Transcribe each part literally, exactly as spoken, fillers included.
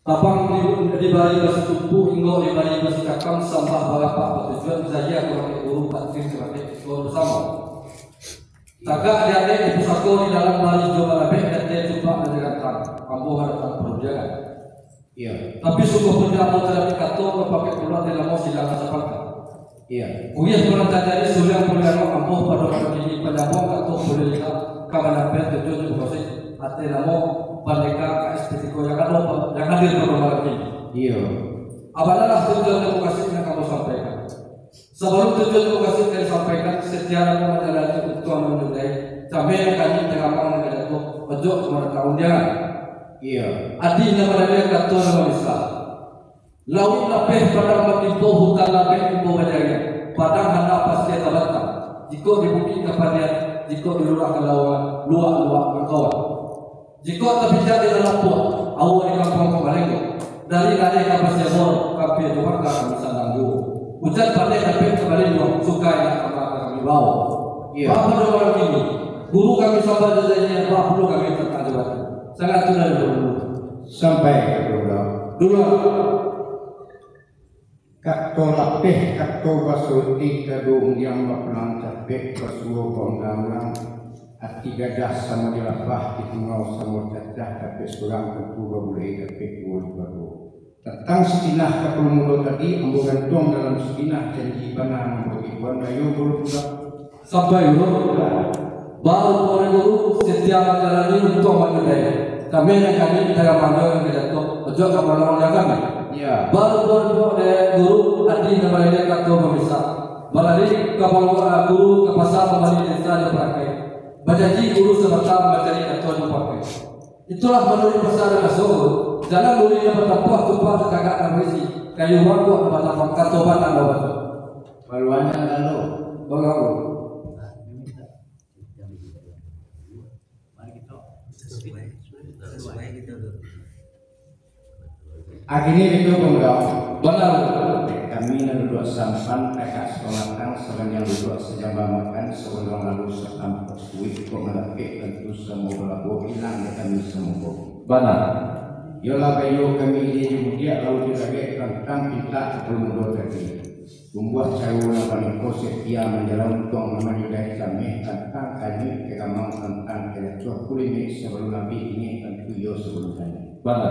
Tapang di, dibari basitumpu, inggok dibari basicakam, sambah barapak batujuan, zahia ka bakeh guru, batin ka bakeh siswa basamo. Tagak di ateh di pusako, di dalam barih jo balabeh, di ateh cupak nan digantang, ambo handak taruih parudiangan. Iyo. Tapi sungguah punyo ambo tarapi kato, bapakek pulo di namo silang sapangka. Iyo. Kuyiah pun nan tajadi, suliang pun nan ambo pado malam kini, panyambuang kato pun lidah, ka manampeh tujuan jo mukasuik, ateh namo Pandeka K S P T K yang ado, yang hadir pado malam kini. Iyo. Abanalah tujuan jo mukasuik nan ambo sampaikan. Sabalun tujuan mukasuik ka disampaikan, satia namo manjalani untuang manyudahi, cameh nan kanyuik, tagamang nan ka jatuah, ojok ka manatang undiangan. Iyo. Adih nan malaliang kato nan mamisah. Lauik lapeh padang batimpo, hutan lapeh rimbo bajariang. Padang handak pasti tabantang. Jikok di bukik ka panian, jikok di lurah ka lawang, luak-luak mangkawan. Jikok tapijak di lapuak, aua di kampuang ka malenggo. Dari ladeh ka Pasiabor, kampia jo bangka kami sandang juo. Ujan paneh lapeh ka balinduang, sukai nak kama ka kami bao. Iyo. Baa pado malam kini, guru kami sambah jo zahia, baa pulo kami tantang jo batin. Sangaik tu dari dulu. Sampai ka dulu. Dulu. Kato lapeh, kato basauti, kaduo undiang bapulang capek, basuo baundang-undang, ati gadang samo jo lapah, ati tungau samo jo cacah, dapek surang tantu babulek, dapek duo jo baduo. Tantang Sakinah kapalo mudo tadi, ambo gantuang dalam Sakinah, janji bana nan ambo ibuan, ayo guru pulang. Sampai guru. Baru pun guru, satia manjalani untuang manyudahi. Kami nan kami, tagamang nan ka jatuah, ojok ka manatang undiangan. Iyo. Baru pun dek guru, adih nan malaliang kato mamisah. Balari kapalo guru ka pasa mambali lensa jo parakek. Bajanji guru sabanta mancari kato jo parakek. Itulah manuruik pasa nan kaso, guru. Jalan luruih nan batampuah, tumpang tatagak nan barisi. Kayu bangkuak nan batabang, kato bana nan batua. Baluanyo lalu. Baluanyo. Akhirnyo itu, Bang Dau. Bana. Kami nan duduak sampan, tagak sabatang, saranjang duduak, sajamba makan, sagondang lalu, satampok suik, kok malapek tantu samo balabuah, ilang dek kami samo ko. Bana. Iyolah, bayo kami ilia jo mudiak, lalu jo lagek, tantang pintak kapalo mudo tadi. Tumbuah caro nan paniko, satia manjalani untuang, nan manyudahi cameh, tantang kanyuik tagamang, tantang ka jatuah kulinik, sabalun abih ingek tantu iyo sabalun kanyuik. Bana.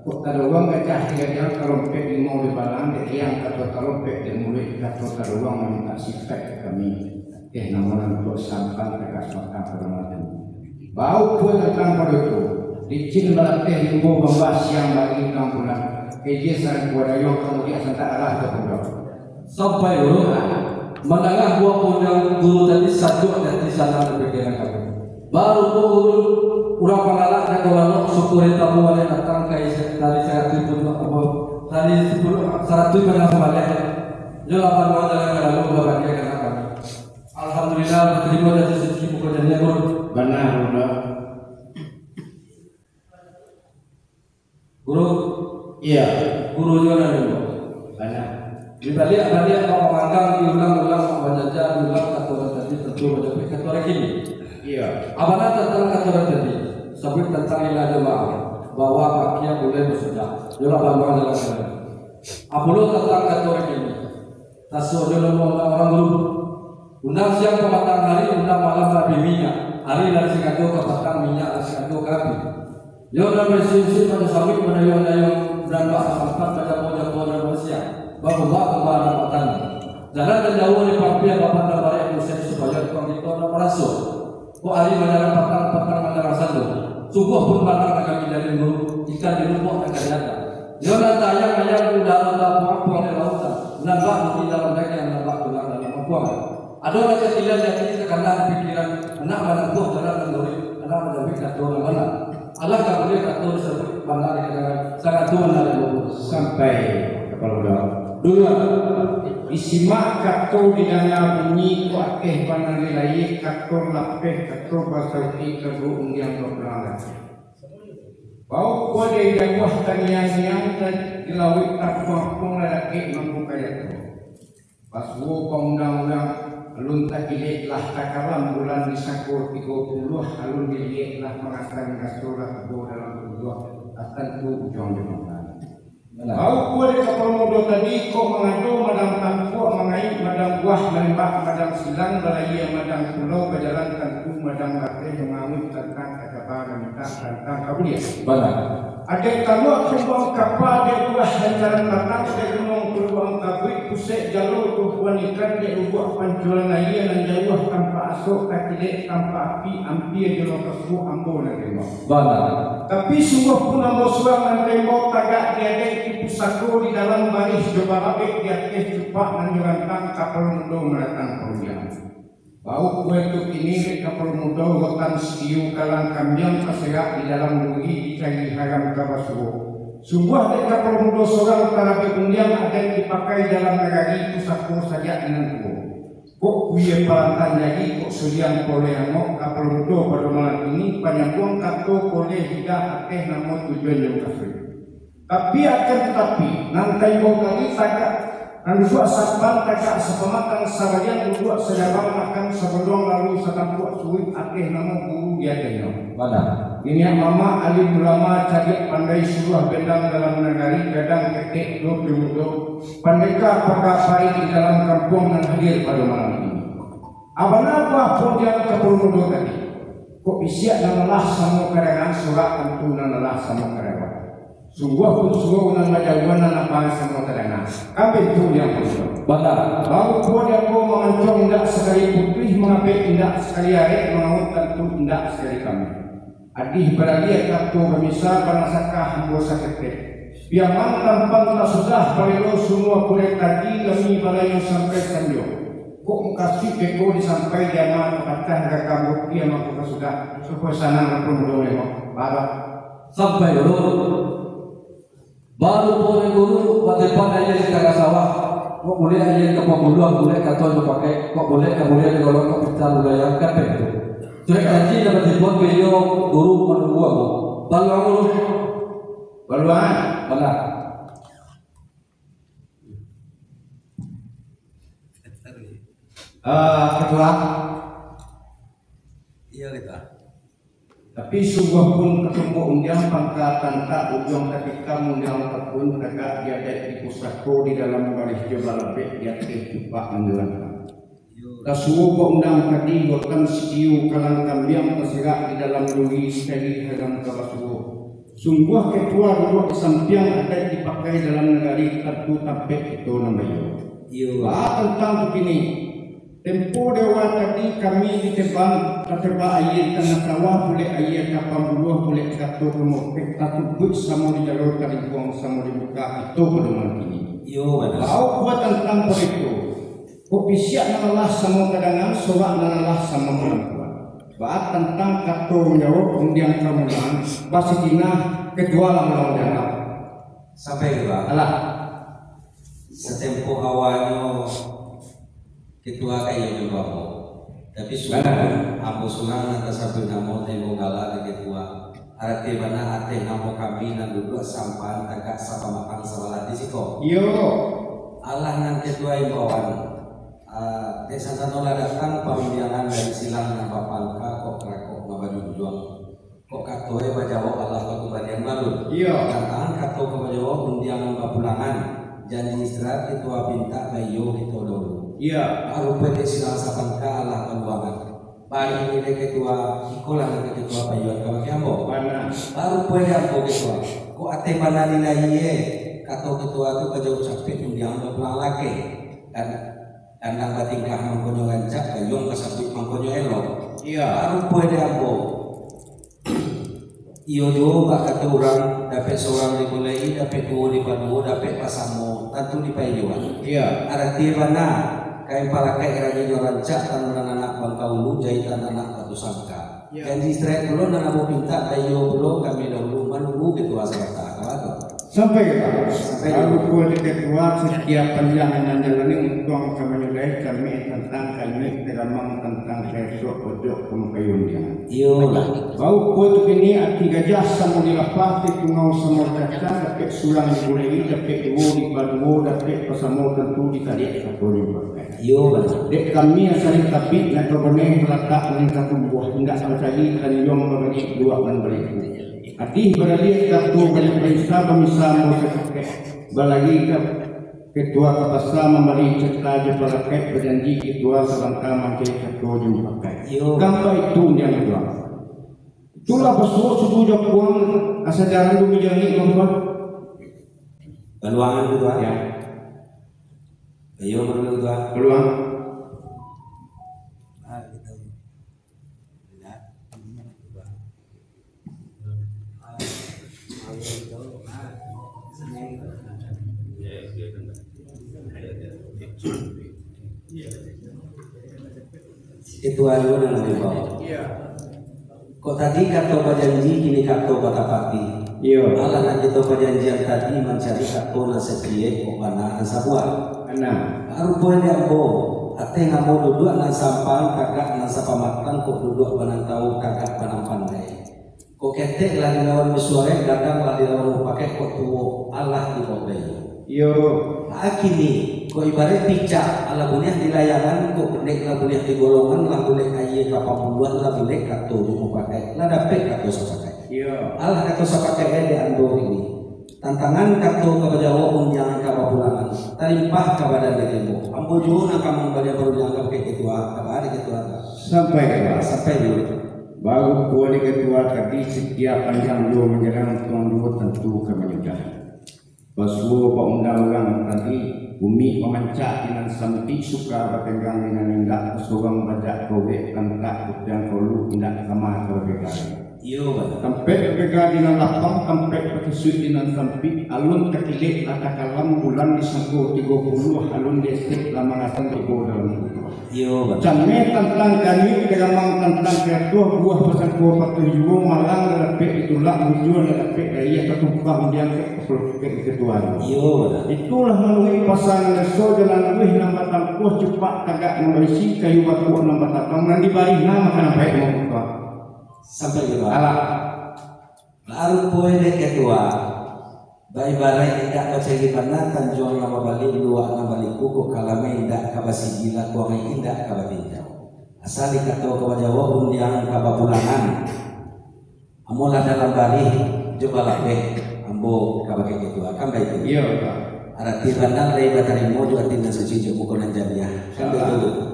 Kok tadawang gajah di gadang, talompek limau di balang, dek liang kato talompek, dek muluik kato tadawang, mamintak sipaik ka kami. Eh, namo nan duduak sampan, tagak sabatang pado malam. Baa pulo tantang pado tu, licin balateh limbo, bambah siang bagi nan pulang, kejie sarang kuadayuang, kamudiak santak arah ka pulau. Sampai guru, mandanga buah pundang guru tadi, sajuak di ati, sanang di pikiran kami. Baru tu guru, urang pangalak nan ka lalok, syukuri tamu nan datang, ka isi tali saratuih puluah, apo, tali sapuluah, saratuih puluah sambaliah. Yo lapan urang jalan ka lalu, ulah bagian ka kami. Alhamdulillah, batarimo dari suci muko janiah, Guru. Bana, Guru. Guru. Iyo. Guru juo nan dulu. Bana. Dibaliak-baliak, bapamanggang, diulang-ulang, bajaja, diulang, kato nan tadi tantu manyampaikan kato nan kini. Iyo. Abana tantang kato nan tadi, sabuik tantang ilah jo maaf, bahwa pakia buliah basudah. Yolah, bana, bana, bana. Apo lo tantang kato nan kini? Taso jo namo urang, Guru. Undang siang ka matang hari, undang malam ka api minyak. Ari lah disangajo ka patang, minyak lah disangajo ka api. Yo nan baisuak-isuak, nan basawik, badayuang-dayuang, nan basampat, bajambo-jambo, nan basiang, bakumba-kumba, nan batani. Jalan nan jauah dipampiah, bapandang barek, usek supayo dipangkito nan maraso. Kok ari manjarang patang, patang manjarang sando. Sungguah pun bana nan kami jalin, Guru, ikan di lubuak nan ka diateh. Yo nan taayang-ayang di udaro, taampuang-ampuang di lautan, nan bak budi dalam dagiang, nan bak tulang dalam ampuang. Ado nan katilan di ati, takana di pikiran, handak manampuah jalan nan luruih, handak manjawek kato nan bana. Alah ka buliah kato disabuik bana di kadangan, sangajo bana di lubua. Sampai kapalo urang. Duluan. Disimak kato, didanga bunyi, kok ateh bana di layie, kato lapeh, kato basauti, kaduo undiang bapulang lai. Baa pulo dari jauah taniang-niang, di lauik tapuang-puang, lah dakek mambuka jato. Basuo baundang-undang, alun takilek lah takalam bulan, disangko tigo puluah, alun diliek lah pangasan, raso lah tibo dalam tujuah, lah tantu ujuang jo makan. Bau pulo dek kapalo mudo tadi, kok mangado madang tangkuak, mangayik madang buah, malembak madang silang, balayia madang pulau, bajalan tantu madang bateh, mangawik tantang kacaba, mamintak tantang kabulian. Bana. Adek taluak tumbuang kapa, adek buah lancaran batang, adek gunuang tumbuang kabuik, pusek jalo tumpuan ikan, dek lubuak pancuran aia nan jauah, tampak asok, takilek, tampak api, ampia jo lokasuo ambo nan tembak. Bana. Tapi sungguah pun ambo surang nan tembok tagak di adaik di pusako, di dalam barih jo barabek, di ateh cupak nan jo rantang, kapalo mudo manatang parundiangan. Bau kue tu kini dek kapalo mudo, rotan siu kalang kambiang taserak di dalam duri, dicari haram ka basuo. Sungguah dek kapalo mudo surang tarabik undiang, adaik dipakai dalam nagari, pusako sajak nan tuo. Kok kuya parantang jadi, kok suliang poleh angok, kapalo mudo pado malam kini, panyambuang kato poleh lidah ateh namo tujuan jo mukasuik. Tapi akan tatapi, nan taimbau tadi tagak, nan duduak sapan tagak sapamatang, sabalian duduak sajabang makan, sabonduang lalu satampuak suruik ateh namo guru di atehnyo. Bana. Niniak mamak alim ulama, cadiak pandai, suluah bendang dalam nagari, gadang ketek duo pemudo, pandeka pakak parik di dalam kampuang nan hadir pado malam kini. Abana buah pundiang kapalo mudo tadi. Kok bisiak nan alah samo kadangan, sorak tantu nan alah samo kadangan. Sungguah pun surau nan bajauahan, nan ampang samo tadanga. Kambing tu yang pundiang. Bana. Bau pulo di ambo, mangancong indak sakali putuih, mangapek indak sakali arek, mangawut tantu indak sakali kami. Adih baraliah kato bamisa, banasakah ambo saketek. Piaman tampang lah sudah, balelo sumua pulai tadi, lami balayo sampai sanjo. Kok mukasuik beko disampai, di ama kapacah gagam rupiah mangko ka sudah, supayo sanang kapalo mudo lemo. Baru. Sampai dulu. Baru pun guru, batipan aia di tangah sawah. Kok bulek aia ka pambuluah, bulek kato jo pakai, kok bulek ka bulek di golok, kok picah bulek yang kapek tu. Sudah kaji dah batipan beliau guru menunggu aku. Baru aku. Baru ah. Bana. Eh, Ketua. Iya, Ketua. Tapi sungguah pun katumbuk undiang, pangka tantak ujuang katikam, undiang tapun tagak di adaik di pusako, di dalam barih jo balabek, di ateh cupak manjalankan. Kasuo baundang tadi, wakan siu kalang kambiang, tasirak di dalam duri, dicari haram ka basuo. Sungguah ketua duduak di sampiang, adaik dipakai dalam nagari, tantu tampek kito nan baiyo. Iyo. Baa tantang tu kini, tempo dewa tadi kami diteban, tatebak aia di tangah sawah, bulek aia ka pambuluah, bulek kato ka mopek, tatubuik samo di jalo, talingkuang samo di muka, kito padoman kini. Iyo, bana. Baa pulo tantang pado itu. Kok bisiak nan alah samo kadangan, sorak nan alah samo kalampuan. Baa tantang kato manjawab undiang ka mulang, basitinah ketua lah mulang dianggap. Sampai ketua. Alah. Satempoh awalnyo ketua ka iyo nyo bawa. Tapi surang, ambo surang nan tasabuik namo, tembok gala ka ketua. Arati bana ateh namo kami nan duduak sampan tagak sapamatang sabalah di siko. Iyo. Alah nan ketua imbauan. Ah, dek santano lah datang parundiangan dari silang nan bapangka kok karakok nan bajunjuang. Kok kato e bajawab alah bakubalian baru. Iyo. Tantangan kato ka bajawab undiangan bapulangan. Janji istirahat ketua pintak baiyo kito dahulu. Iyo. Baru pun dek silang sapangka alah baluangan. Baiyo dek ketua, ikolah nan ketua paiyoan kabake ambo. Bana. Baru pun dek ambo ketua. Kok ateh bana nilai e, kato ketua tu bajawab capek undiangan bapulangan laki. Dan Kandang batingkah mangkonyo rancak, gayuang basabuik mangkonyo elok. Iyo. Baru pun dek ambo. Iyo juo bak kato urang, dapek surang digulai, dapek duo dipaduo, dapek basamo, tantu dipaiyoan. Iyo. Arati bana, kain palakaik ranginyo rancak, tanunan anak bangka ulu, jahitan anak batu sangka. Iyo. Janji istirahat pulo nan ambo pintak, baiyo pulo kami dahulu, manunggu ketua sabanta. Kawa tu. Sampai ka. Sampai. Lalu kuwa di ketua, satiap panjang nan jalani untuang ka manyudahi kami tantang kami tagamang tantang kaisok ojok ka mukayun. Iyo lah. Bau kuwa tu kini ati gajah samo dilapah, ati tungau samo dikacang, dapek surang digulai, dapek duo dipaduo, dapek basamo tantu ditariak kato dipakai. Iyo lah. Dek kami asari tabik nak ka baneh, latak nan ka tumbuah, indak bacari ka liong babagi duak nan baribu. Adih baraliah kato banyak parisa bamisa ambo sakakek. Balari ka ketua ka pasa mambali ceta jo palakek, bajanji ketua sabanta mancari kato jo mupakaik. Iyo. Gampa itu undiang ketua. Itulah basuo sudu japuang asa jarang dumijangi ketua. Paluangan ketua. Ya. Ayo, ketua. Paluang. Itu ayo nan dibawa. Kok tadi kato bajanji, kini kato batapati. Iyo. Alah nan kito pajanjian tadi mancari kato nan saciek, kok bana nan sabuah. Bana. Rupo di ambo, ateh namo duduak nan sampan, tagak nan sapamatang, kok duduak banantau, tagak banang pandai. Kok ketek lah dilawan misuarek, gadang lah dilawan mupakaik, kok tuo alah dibaok dayo. Iyo. Kini, kok ibaraik picak, alah buliah di layangan, kok pendek lah buliah di golongan, lah buliah aia ka pambuluah, lah buliah kato jo mupakaik, lah dapek kato sapakaik. Iyo. Alah kato sapakaik di ambo ini. Tantangan kato ka bajawok, undiangan ka bapulangan, talimpah ka badan dek ambo. Ambo juo nan ka mambalian parundiangan ka bakeh ketua, ka bakeh ketua. Sampai ketua. Sampai dulu. Baru kuali ketua tadi, sitiap panjang juo manjalang, untuang juo tantu ka manyudah. Basuo baundang urang tadi, bumi mamancak di nan sampik, suka batenggang di nan indak, basurang bajak kowek, pantak putiang kolu, indak sama ka babega. Iyo, bana. Tampek babega di nan lapang, tampek bakisuik di nan sampik, alun takilek lah takalam, bulan disangko tigo puluah, alun diesek lah mangasang tibo dalam kubua. Iyo, bana. Cameh tantang kanyuik, karamang tantang karatuah, buah basangko patuah juo, malang lah dapek ditulak, bujua lah dapek daiah, tatumpang undiang ka, ka, ka, ka tuan. Iyo, bana. Itulah manuruik pasan raso, jalan luruih nan batampuah, cupak tagak nan barisi, kayu bakuak nan batabang, nan dibarih nah makanan baik, mangkuak. Sampai di bawah. Alah. Baru poin dek ketua, baibaraik indak bacari bana, tanjuang nan babalik, luak nan baliku, kok kalamai indak ka basigi, lakuangai indak ka batinjau. Asa dikato ka bajawok, undiang ka bapulangan. Ambo lah dalam barih jo balapeh, ambo ka bakeh ketua, kan baitu? Iyo, Pak. Arati bana lai batarimo jo ati nan suci jo muko nan janiah, kan baitu?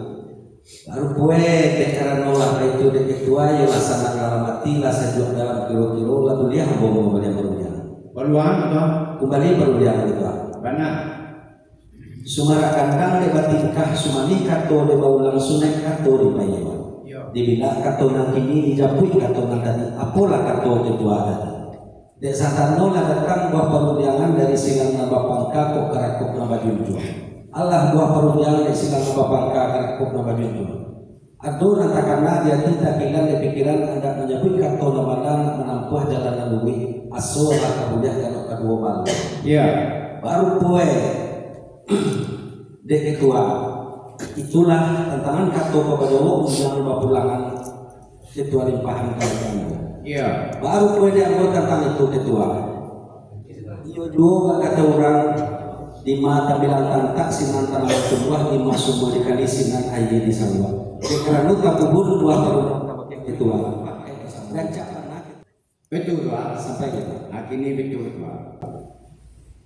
Baru puek, dek karano lah baitu dek ketua, iyo lah sanang dalam ati, lah sajuak dalam kiro-kiro, lah buliah ambo mambalian parundiangan. Paluang, Tuan. Kumbali parundiangan, Tuan. Bana. Sumarak kandang dek batingkah, sumanih kato dek baulang, sunaik kato dek baiyo. Iyo. Dibilak kato nan kini, dijapuik kato nan tadi, apolah kato ketua tadi. Dek satano lah datang buah parundiangan dari silang nan bapangka kok ka rakok nan bajunjuang. Alah buah parundiangan dari silang nan bapangka ka rakok nan bajunjuang. Ado nan takana di ati, takilan di pikiran, andak manyabuik kato nan bana, nak manampuah jalan nan luruih, aso lah ka buliah ganok kaduo baleh. Iyo. Baru puek dek ketua. Itulah tantangan kato ka bajawok, undiangan bapulangan. Ketua limpahan ka ambo. Iyo. Baru poin dek ambo tantang itu, ketua. Iyo juo bak kato urang, dima tambilang tantak, sinan tanaman tumbuah, dima sumua di kali, sinan aia di saluang. Dek karano tapubuak buah parundiangan, ketua. Rancak tanah. Baitu, Tuan. Sampai, Tuan. Kini baitu, Tuan.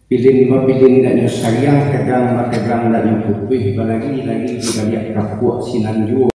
Pilin bapilin ndak nyo sariang, tegang bategang ndak nyo putuih, balari-lari di baliak kapuak, sinan juo